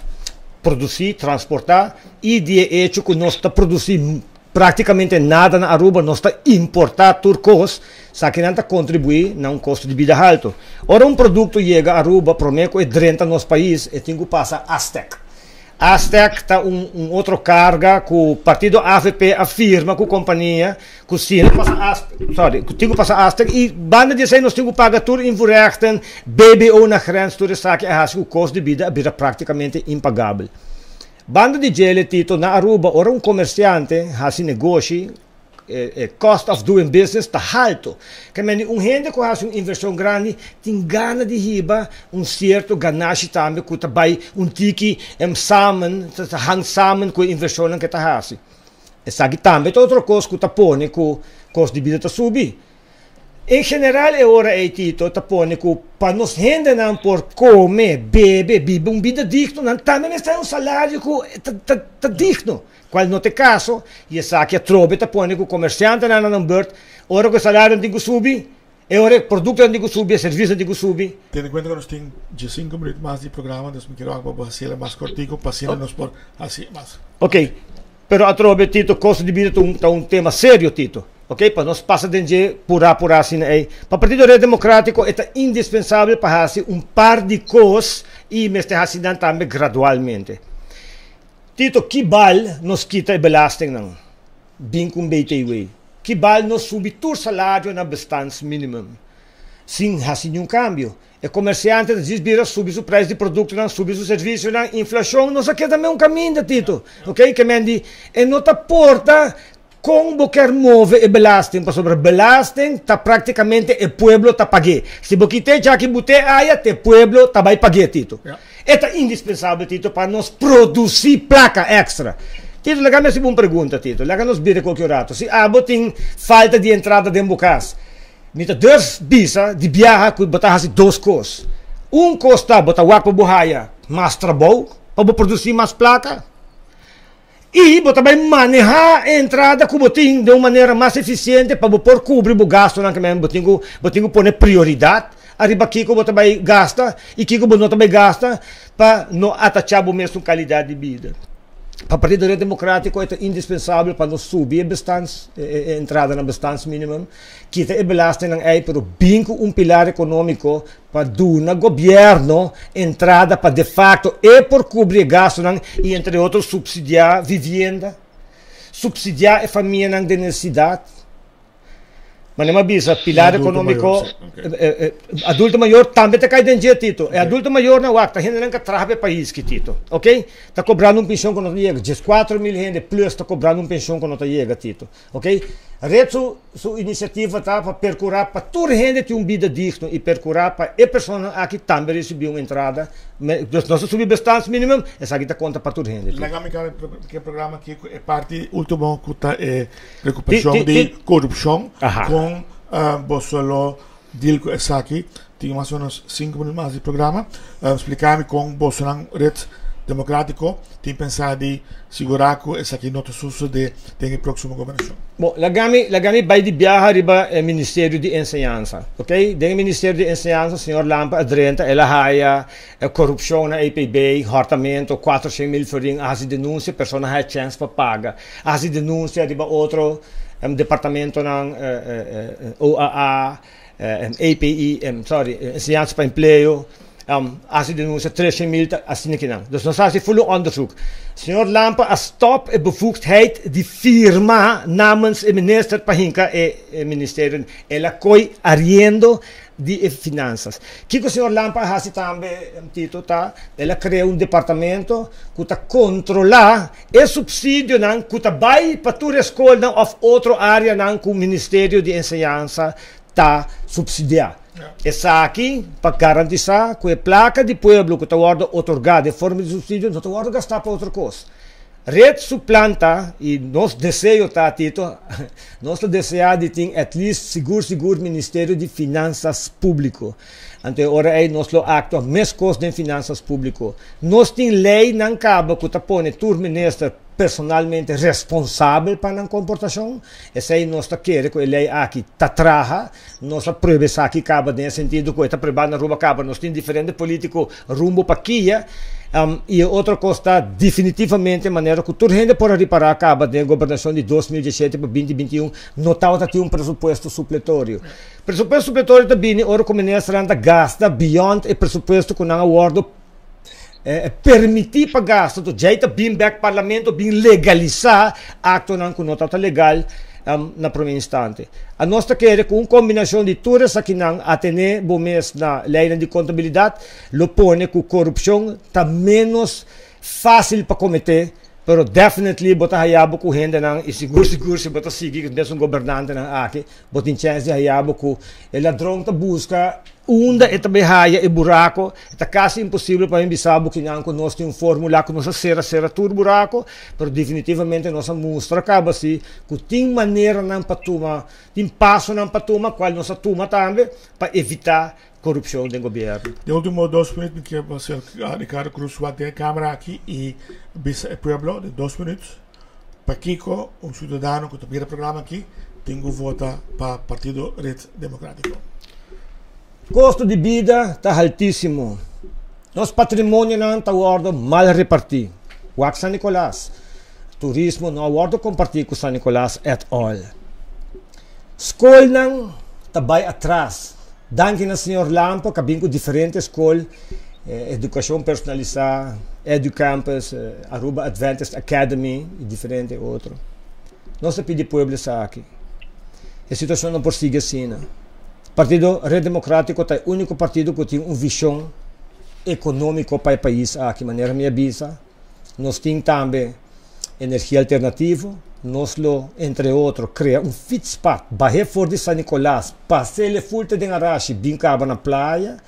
produsí, transportá i di e echo ku nos ta produsí práktikamente nada na Aruba, nos ta importá tur kos, esakinan ta kontribuí na un kosto di bida haltu. Ora un produkto yega Aruba, promé ku e drenta nos pais, e tin ku pasa Astec. Astec ta un un otro karga ku partido avp a firma ku kompania ku si no pasa Astec, sorry, ku tin ku pasa Astec i banda di esei nos tin ku paga tur invoerrechten, BBO na grens, tur esaki a hasi ku kost di bida a bira praktikamente impagabel. Banda di djele Tito, na Aruba ora un komersiante hasi negoshi, e cost of doing business ta halto. Ke mende un hende ku hasi un invershon grandi tin gana di hiba un sierto ganashi tambe ku ta bai un tiki samen, ta hang samen ku e invershonnan ke ta hasi. Esaki tambe ta otro kos ku ta pone ku kos di bida ta subi. En general e ora ei Tito ta pone ku pa nos hendenan por kome, bebe, biba un bida digno nan tambe mester un salario ku ta digno, kual no ta e kaso i esaki atrobe ta pone ku komersiantenan na nan burt ora ku e salarionan tin ku subi e ora e produktonan tin ku subi, e servisionan tin ku subi.
Tene kuenta ku nos tin diesinku minuut mas di programa, dus mi kere wak pa bo hasiel mas kortiku pa asina nos por hasi mas.
Ok, pero atrobe, Tito, kosto di bida ta un tema serio, Tito. Ok, pa nos pasa den dje purá purá asina ei. Pa Partido Red Demokrátiko e ta indispensabel pa hasi un par di kos i mester hasi nan tambe gradualmente. Tito, ki bal nos kita e belastingnan? Bin ku BTW. Ki bal nos subi tur salario na bestaansminimum? Sin hasi ningun kambio. E komersiante ta bira subi su preis di produktonan, subi su servisionan, inflashon, nos a keda un kaminda, Tito. Ok, ke men di, e no ta porta kon bo ke move e belasting, pasobra belasting ta práktikamente e pueblo ta pag'é. Si bo kit'é aki bot'é aya, e pueblo ta bai pag'é, Tito. E ta indispensabel, Tito, pa nos produsí plaka èkstra. Tito, laga mi un pregunta, Tito. Laga nos bira kualke ratu. Si abo tin falta di entrada den bo kas, mi ta dus bisa di biaha ku bo ta hasi dos kos. Un kos ta bo ta wak pa bo haya mas trabou, pa bo produsí mas plaka. I bo ta bai manehá entrada ku bo tin di un manera mas efisiente pa bo por kubri bo gastonan ku bo tin ku pone prioridat ariba kiko bo ta bai gasta i kiko bo no ta bai gasta pa no atachá bo mes kalidat di bida. Pa Partido Red Demokrátiko ta indispensabel pa nos subi e bestaans, e entrada na bestaansminimum, kita e belastingnan ei, pero bin ku un pilar ekonómiko pa duna gobièrnu entrada pa de facto e por kubri gastonan i, entre otro, supsidiá vivienda, supsidiá e famianan den nesesidat. Mas mi a bisa, pilar
Adulto
ekonómiko,
mayor, sí, ok.
Adulto mayor tambe ta kai den dje, Tito. E adulto mayor na wak, ta hende ku traha pa pais aki, Tito. Ok? Ta kobrando un penshon ku no yega. 14 mil hende plus ta kobrando un penshon ku no yega, Tito. Ok? Red su inisiativa ta pa perkurá pa tur hende tin un bida digno i perkurá pa e persona aki tambe risibí un entrada. Dus nos subi bestaansminimum, esaki ta konta pa tur hende, Tito.
Laga mi ku e programa aki e parti último ku ta e preokupashon di korupshon kon boso lo deal ku esaki. Tin mas o ménos 5 minüt mas di programa. Splika mi kon boso nan Red Demokrátiko tin pensá di sigurá ku esaki no ta sosodé den e próksimo gobernashon.
Bon, laga mi bai di biaha riba e Ministerio di Enseñansa, ok? Den Ministerio di Enseñansa, señor Lampe a drenta, el a haya korupshon na EPB, hòrtamentu, 400 mil florin, hasi denunsia, persona haya chèns pa paga. Hasi denunsia riba otro departamentonan, OAA, API, sorry, Enseñansa pa Empleo, hasi denunsia 300 mil, asina akinan. Dus nos hasi full onderzoek. Señor Lampe a stop e bevoegdheid di firma namens e minister pa hinka e ministerio. El a koi ariendo di e finansas. Kiko señor Lampe a hasi tambe, Tito, ta, el a krea un departamento ku ta kontrolá e supsidionan ku ta bai pa tur skolnan òf otro áreanan ku Ministerio di Enseñansa ta supsidiá. Esaki pa garantisá ku e plaka di pueblo ku ta wòrdu otorgá den forma di supsidio no ta wòrdu gastá pa otro kos. Red su plan ta, i nos deseo ta, Tito, nos ta deseá di tin at least sigur sigur Ministerio di Finansas Públiko. Anto ora ei nos lo aktua meskos den finansas públiko. Nos tin leinan kaba ku ta pone tur minister personalmente responsabel pa nan komportashon. Esei nos ta kere ku e lei aki ta traha. Nos a prueba esaki kaba den sentido ku e ta prueba na Aruba kaba. Nos tin diferente polítiko rumbo pa kia. I otro kos ta definitivamente manera ku tur hende por ripará kaba den gobernashon di 2017 pa 2021 no tabata tin un presupuesto supletorio. Presupuesto supletorio ta bini ora ku ministernan ta gasta beyond e presupuesto ku nan a wòrdu permití pa gasta. Anto djei ta bin bèk parlamento bin legalisá aktonan ku no tabata legal na promé instante. A nos ta kere ku un kombinashon di tur esakinan atené bo mes na leinan di kontabilidat lo pone ku korupshon ta ménos fásil pa kometé, pero definitely bo ta haya bo ku hendenan i sigur sigur si bo ta sigui mes un gobernantenan aki bo tin chèns di haya bo ku e ladron ta buska unda e ta bai haya e burako. Ta kasi imposibel pa mi bisa bo kinan ku nos tin un fórmula ku nos a sera sera tur burako, pero definitivamente nos a mustra kaba si ku tin maneranan pa tuma, tin pasonan pa tuma, kual nos a tuma tambe pa evitá korupshon den gobièrnu.
Den último 2 minüt, mi ke Ricardo Cruz wak den e kamera aki i bisa e pueblo den 2 minüt pakiko un siudadano ku ta mira e programa aki tin ku vota pa Partido Red Demokrátiko.
Kosto di bida ta altísimo. Nos patrimonionan ta wòrdu mal repartí. Wak San Nicolas. Turismo no a wordo comparti cu San Nicolas at all. Scolnan ta bay atras. Danki na señor Lampe cu a bin cu diferente scol, educacion personalisa, Educampus, Aruba Adventist Academy y diferente otro. Nos ta pidi pueblo esaki. E situacion no por sigui asina. Partido Red Democratico ta e unico partido cu tin un vision economico pa e pais aki, manera mi a bisa. Nos tin tambe energia alternativo. Nos lo, entre otro, crea un fietspad, bahe for di San Nicolas, pasele fulte den Arashi, bin caba na Playa.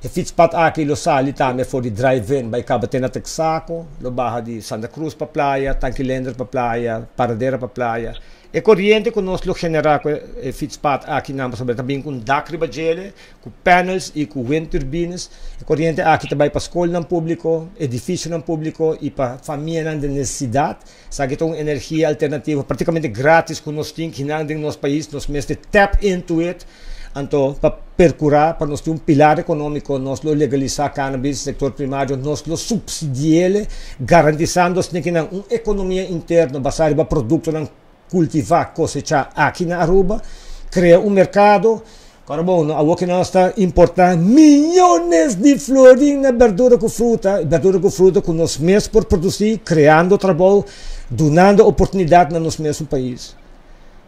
E fietspad aki lo sali tambe for di Drive-In bai caba te na Texaco, lo baha di Santa Cruz pa Playa, Tanki Leendert pa Playa, Paradera pa Playa. E coriente cu nos lo genera cu e fietspad aki nan pasobra e ta bin cu un dak riba djele, cu panels y cu wind turbines. E coriente aki ta bai pa scolnan publico, edificionan publico y pa famianan den necesidad. Esaki ta un energia alternativo practicamente gratis cu nos tin kinan den nos pais. Nos mester tap into it. Anto pa percura pa nos tin un pilar economico nos lo legalisa cannabis, sector primario, nos lo subsidiele garantisando asina kinan un economia interno basa riba productonan cultiva, cosecha aki na Aruba, crea un mercado. Ora bon, awor ki nos ta importa miyones di florin na berdura cu fruta, berdura cu fruta cu nos mes por produci, creando trabou, dunando oportunidad na nos mesun pais.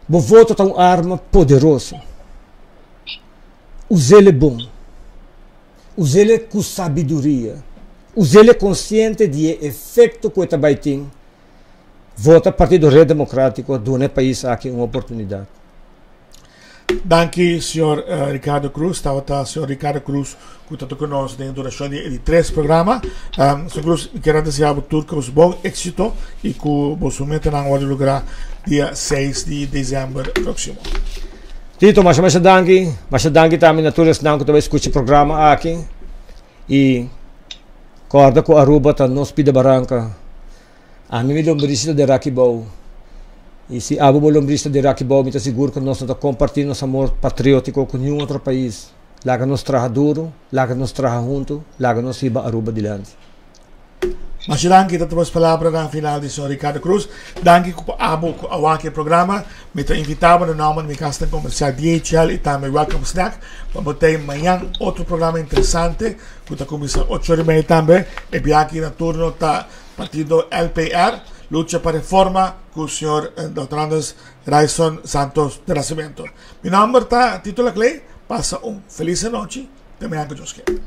Bo voto ta un arma poderoso. Us'el bon. Us'el cu sabiduria. Us'el consciente di e efecto cu e ta bay tin. Vota Partido Red Democratico, duna e pais aki un oportunidad.
Danki señor Ricardo Cruz. Tabata señor Ricardo Cruz cu ta toca nos den duracion di e di tres programa. Señor Cruz, mi kier a desea bo tur cos bon exito y cu boso metanan wordo logra dia seis di december proximo.
Tito, masha masha danki. Masha danki tambe na tur esnan cu ta bay scucha e programa aki. Y corda cu Aruba ta nos pida baranca. Ami mi lombrista ta dera aki bou. I si abo bo lombrista dera aki bou, mi ta sigur ku nos no ta kompartí nos amor patriótiko ku niun otro pais. Laga nos traha duru, laga nos traha huntu, laga nos hiba Aruba dilanti.
Masha danki ta tuma es palabranan final di señor Ricardo Cruz. Danki ku abo ku a wak e programa. Mi ta invita bo na nomber di mi kasnan komersial DHL i tambe Welcome Snack pa bo tei mañan otro programa interesante ku ta kuminsá ocho ora i media tambe. E biaha aki na turno ta Partido LPR, Lucha pa Reforma cu señor Dòkter Anders Ryson Santos de Nascimento. Mi nomber ta Tito Laclay, pasa un feliz anochi, te mañan cu Dios kier.